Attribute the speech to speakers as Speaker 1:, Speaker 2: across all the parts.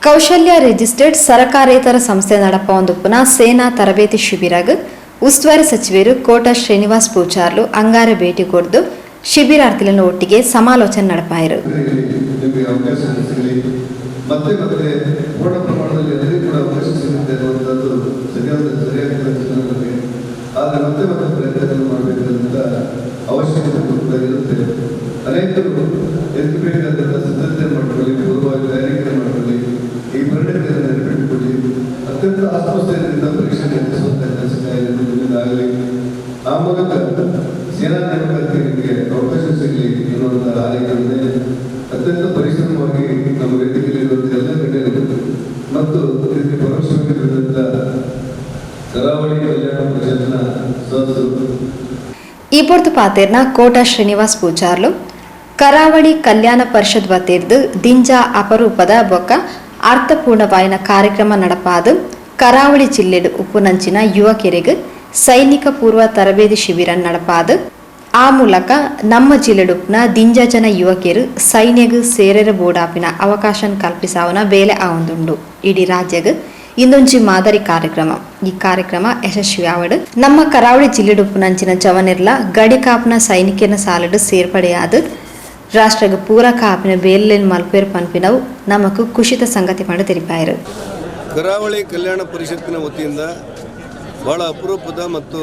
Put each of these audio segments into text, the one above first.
Speaker 1: ಕೌಶಲ್ಯ ರಿಜಿಸ್ಟರ್ಡ್ ಸರಕಾರೇತರ ಸಂಸ್ಥೆ ನಡಪವೊಂದುಪ್ಪುನ ಸೇನಾ ತರಬೇತಿ ಶಿಬಿರಗ್ ಉಸ್ತುವಾರಿ ಸಚಿವರು ಕೋಟ ಶ್ರೀನಿವಾಸ್ ಪೂಜಾರ್ಲು ಅಂಗಾರೆ ಭೇಟಿ ಕೊರ್ದು ಶಿಬಿರಾರ್ಥಿಗಳನ್ನು ಒಟ್ಟಿಗೆ ಸಮಾಲೋಚನೆ ನಡಪಾಯರು.
Speaker 2: ನಿಮಗೆ ಅವಕಾಶ ಸಿಗಲಿ. ಮತ್ತೆ ಮತ್ತೆ ಪೂರ್ಣ ಪ್ರಮಾಣದಲ್ಲಿ ಎಲ್ಲರಿಗೂ ಕೂಡ ಅವಕಾಶ ಸಿಗುತ್ತೆ ಅನ್ನುವಂಥದ್ದು ಸರಿಯಾದ ಸರಿಯಾದ ನಮಗೆ. ಆದರೆ ಮತ್ತೆ ಮತ್ತೆ ಪ್ರಯತ್ನಗಳನ್ನು ಮಾಡಬೇಕಾದಂಥ ಅವಶ್ಯಕತೆ ಕೂಡ ಇರುತ್ತೆ. ಅನೇಕರು ಇದಕ್ಕೆ ಬೇಕಾದಂಥ ಸಿದ್ಧತೆ ಮಾಡಿಕೊಳ್ಳಿ, ಪೂರ್ವವಾಗಿ ತಯಾರಿಕೆ ಮಾಡಿಕೊಳ್ಳಿ, ಈ ಪರಿಣತಿಯನ್ನು ನೆನಪಿಟ್ಟುಕೊಳ್ಳಿ. ಅತ್ಯಂತ ಆತ್ಮಸ್ಥೈರ್ಯದಿಂದ ಪರೀಕ್ಷೆ ಎದುರಿಸುವಂಥ ಕೆಲಸ ನಿಮ್ಮಿಂದ ಆಗಲಿ. ಆ ಮೂಲಕ ಸೇನಾ ನೇಮಕಾತಿಗೆ ನಿಮಗೆ ಅವಕಾಶ ಸಿಗಲಿ ಅನ್ನುವಂಥ ಆರೈಕೆಯನ್ನೇ ಅತ್ಯಂತ ಪರಿಶ್ರಮವಾಗಿ ನಮ್ಮ ವೇದಿಕೆಯಲ್ಲಿರುವಂಥ ಎಲ್ಲ ಗಣ್ಯರು ಮತ್ತು ಇದಕ್ಕೆ ಪರೋಕ್ಷವಾಗಿ ಬಂದಂಥ ಕರಾವಳಿ ಕಲ್ಯಾಣ ಪರಿಷತ್ನ ಸದಸ್ಯರು.
Speaker 1: ಈ ಪೊರ್ತು ಪಾತೆರ್ನ ಕೋಟ ಶ್ರೀನಿವಾಸ್ ಪೂಜಾರ್ಲು, ಕರಾವಳಿ ಕಲ್ಯಾಣ ಪರಿಷತ್ ವತಿರ್ದು ದಿಂಜ ಅಪರೂಪದ ಬೊಕ್ಕ ಅರ್ಥಪೂರ್ಣವಾಯಿನ ಕಾರ್ಯಕ್ರಮ ನಡಪಾದು ಕರಾವಳಿ ಜಿಲ್ಲೆಡ್ ಉಪ್ಪುನಂಚಿನ ಯುವಕೆರೆಗ್ ಸೈನಿಕ ಪೂರ್ವ ತರಬೇತಿ ಶಿಬಿರ ನಡಪಾದು, ಆ ಮೂಲಕ ನಮ್ಮ ಜಿಲ್ಲೆಡುಪ್ಪುನ ದಿಂಜ ಜನ ಯುವಕೆರು ಸೈನ್ಯಗ್ ಸೇರೆರ ಬೋಡಾಪಿನ ಅವಕಾಶ ಕಲ್ಪಿಸಾವನ ಬೇಲೆ ಆವೊಂದುಂಡು. ಇಡೀ ರಾಜ್ಯಗ್ ಇಂದೊಂಜಿ ಮಾದರಿ ಕಾರ್ಯಕ್ರಮ. ಈ ಕಾರ್ಯಕ್ರಮ ಯಶಸ್ವಿ ಆವಡ್. ನಮ್ಮ ಕರಾವಳಿ ಜಿಲ್ಲೆಡುಪ್ಪುನಂಚಿನ ಜವನೆರ್ಲ ಗಡಿ ಕಾಪುನ ಸೈನಿಕನ ಸಾಲಡು ಸೇರ್ಪಡೆಯಾದ ರಾಷ್ಟ್ರಗ್ ಪೂರಕ ಆಪಿನ ಬೇಲೆನ್ ಮಲ್ಪೇರ್ ಪನ್ಪಿನವು ನಮಕ್ ಖುಷಿತ ಸಂಗತಿ ಪಂಡ ತೆರಿಪಾಯರು.
Speaker 2: ಕರಾವಳಿ ಕಲ್ಯಾಣ ಪರಿಷತ್ತಿನ ವತಿಯಿಂದ ಬಹಳ ಅಪರೂಪದ ಮತ್ತು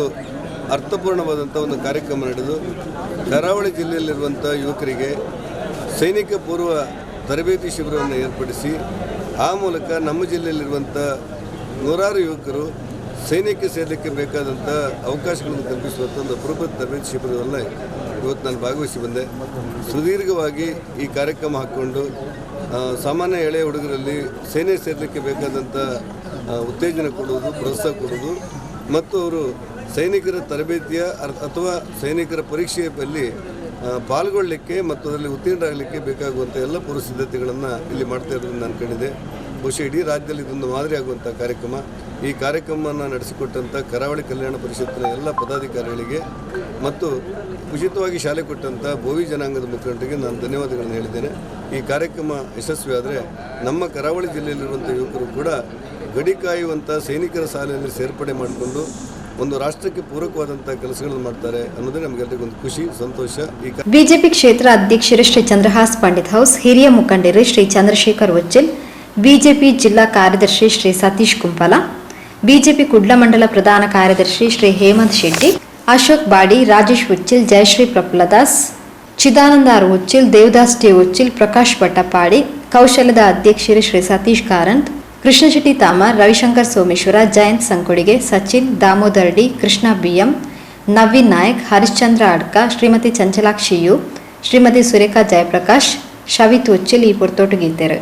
Speaker 2: ಅರ್ಥಪೂರ್ಣವಾದಂಥ ಒಂದು ಕಾರ್ಯಕ್ರಮ ನಡೆದು, ಕರಾವಳಿ ಜಿಲ್ಲೆಯಲ್ಲಿರುವಂಥ ಯುವಕರಿಗೆ ಸೈನಿಕ ಪೂರ್ವ ತರಬೇತಿ ಶಿಬಿರವನ್ನು ಏರ್ಪಡಿಸಿ, ಆ ಮೂಲಕ ನಮ್ಮ ಜಿಲ್ಲೆಯಲ್ಲಿರುವಂಥ ನೂರಾರು ಯುವಕರು ಸೈನ್ಯಕ್ಕೆ ಸೇರಲಿಕ್ಕೆ ಬೇಕಾದಂಥ ಅವಕಾಶಗಳನ್ನು ಕಲ್ಪಿಸುವಂಥ ಒಂದು ಅಪರೂಪದ ತರಬೇತಿ ಶಿಬಿರವನ್ನು ಇವತ್ತು ನಾನು ಭಾಗವಹಿಸಿ ಬಂದೆ. ಸುದೀರ್ಘವಾಗಿ ಈ ಕಾರ್ಯಕ್ರಮ ಹಾಕ್ಕೊಂಡು ಸಾಮಾನ್ಯ ಎಳೆಯ ಹುಡುಗರಲ್ಲಿ ಸೇನೆ ಸೇರಲಿಕ್ಕೆ ಬೇಕಾದಂಥ ಉತ್ತೇಜನ ಕೊಡುವುದು, ಪ್ರೋತ್ಸಾಹ ಕೊಡುವುದು ಮತ್ತು ಅವರು ಸೈನಿಕರ ತರಬೇತಿಯ ಅಥವಾ ಸೈನಿಕರ ಪರೀಕ್ಷೆಯಲ್ಲಿ ಪಾಲ್ಗೊಳ್ಳಲಿಕ್ಕೆ ಮತ್ತು ಅದರಲ್ಲಿ ಉತ್ತೀರ್ಣರಾಗಲಿಕ್ಕೆ ಬೇಕಾಗುವಂಥ ಎಲ್ಲ ಪೂರ್ವ ಸಿದ್ಧತೆಗಳನ್ನು ಇಲ್ಲಿ ಮಾಡ್ತಾ ಇರೋದನ್ನು ನಾನು ಕಂಡಿದ್ದೆ. ಬಹುಶಃ ಇಡೀ ರಾಜ್ಯದಲ್ಲಿ ಇದೊಂದು ಮಾದರಿ ಆಗುವಂಥ ಕಾರ್ಯಕ್ರಮ. ಈ ಕಾರ್ಯಕ್ರಮವನ್ನು ನಡೆಸಿಕೊಟ್ಟಂಥ ಕರಾವಳಿ ಕಲ್ಯಾಣ ಪರಿಷತ್ತಿನ ಎಲ್ಲ ಪದಾಧಿಕಾರಿಗಳಿಗೆ ಮತ್ತು ಉಚಿತವಾಗಿ ಶಾಲೆ ಕೊಟ್ಟಂಥ ಬೋವಿ ಜನಾಂಗದ ಮುಖಂಡರಿಗೆ ನಾನು ಧನ್ಯವಾದಗಳನ್ನು ಹೇಳಿದ್ದೇನೆ. ಈ ಕಾರ್ಯಕ್ರಮ ಯಶಸ್ವಿ ಆದರೆ ನಮ್ಮ ಕರಾವಳಿ ಜಿಲ್ಲೆಯಲ್ಲಿರುವಂಥ ಯುವಕರು ಕೂಡ ಗಡಿ ಕಾಯುವಂಥ ಸೈನಿಕರ ಸಾಲಿನಲ್ಲಿ ಸೇರ್ಪಡೆ ಮಾಡಿಕೊಂಡು ಒಂದು ರಾಷ್ಟ್ರಕ್ಕೆ ಪೂರಕವಾದಂಥ ಕೆಲಸಗಳನ್ನು ಮಾಡ್ತಾರೆ ಅನ್ನೋದೇ ನಮಗೆಲ್ಲರಿಗೂ ಒಂದು ಖುಷಿ, ಸಂತೋಷ. ಈ
Speaker 1: ಬಿಜೆಪಿ ಕ್ಷೇತ್ರ ಅಧ್ಯಕ್ಷರು ಶ್ರೀ ಚಂದ್ರಹಾಸ್ ಪಂಡಿತ್ ಹೌಸ್, ಹಿರಿಯ ಮುಖಂಡರು ಶ್ರೀ ಚಂದ್ರಶೇಖರ್ ಉಚ್ಚಿಲ್, ಬಿಜೆಪಿ ಜಿಲ್ಲಾ ಕಾರ್ಯದರ್ಶಿ ಶ್ರೀ ಸತೀಶ್ ಕುಂಪಲ, ಬಿಜೆಪಿ ಕುಡ್ಲ ಮಂಡಲ ಪ್ರಧಾನ ಕಾರ್ಯದರ್ಶಿ ಶ್ರೀ ಹೇಮಂತ್ ಶೆಟ್ಟಿ, ಅಶೋಕ್ ಬಾಡಿ, ರಾಜೇಶ್ ಉಚ್ಚಿಲ್, ಜಯಶ್ರೀ ಪ್ರಫುಲ್ಲದಾಸ್, ಚಿದಾನಂದ ಆರ್ ಉಚ್ಚಿಲ್, ದೇವದಾಸ್ ಟಿ ಉಚ್ಚಿಲ್, ಪ್ರಕಾಶ್ ಭಟ್ಟಪಾಡಿ, ಕೌಶಲ್ಯದ ಅಧ್ಯಕ್ಷರು ಶ್ರೀ ಸತೀಶ್ ಕಾರಂತ್, ಕೃಷ್ಣಶೆಟ್ಟಿ ತಾಮರ್, ರವಿಶಂಕರ್ ಸೋಮೇಶ್ವರ, ಜಯಂತ್ ಸಂಕೊಡಿಗೆ, ಸಚಿನ್ ದಾಮೋದರ್ ಡಿ, ಕೃಷ್ಣ ಬಿಎಂ, ನವೀನ್ ನಾಯಕ್, ಹರಿಶ್ಚಂದ್ರ ಅಡ್ಕ, ಶ್ರೀಮತಿ Chanchalakshi you, Shrimati Surekha Jayaprakash, ಶವಿತ್ Uchil ಈ ಪೊರ್ತೋಟುಗಿತ್ತೇರು.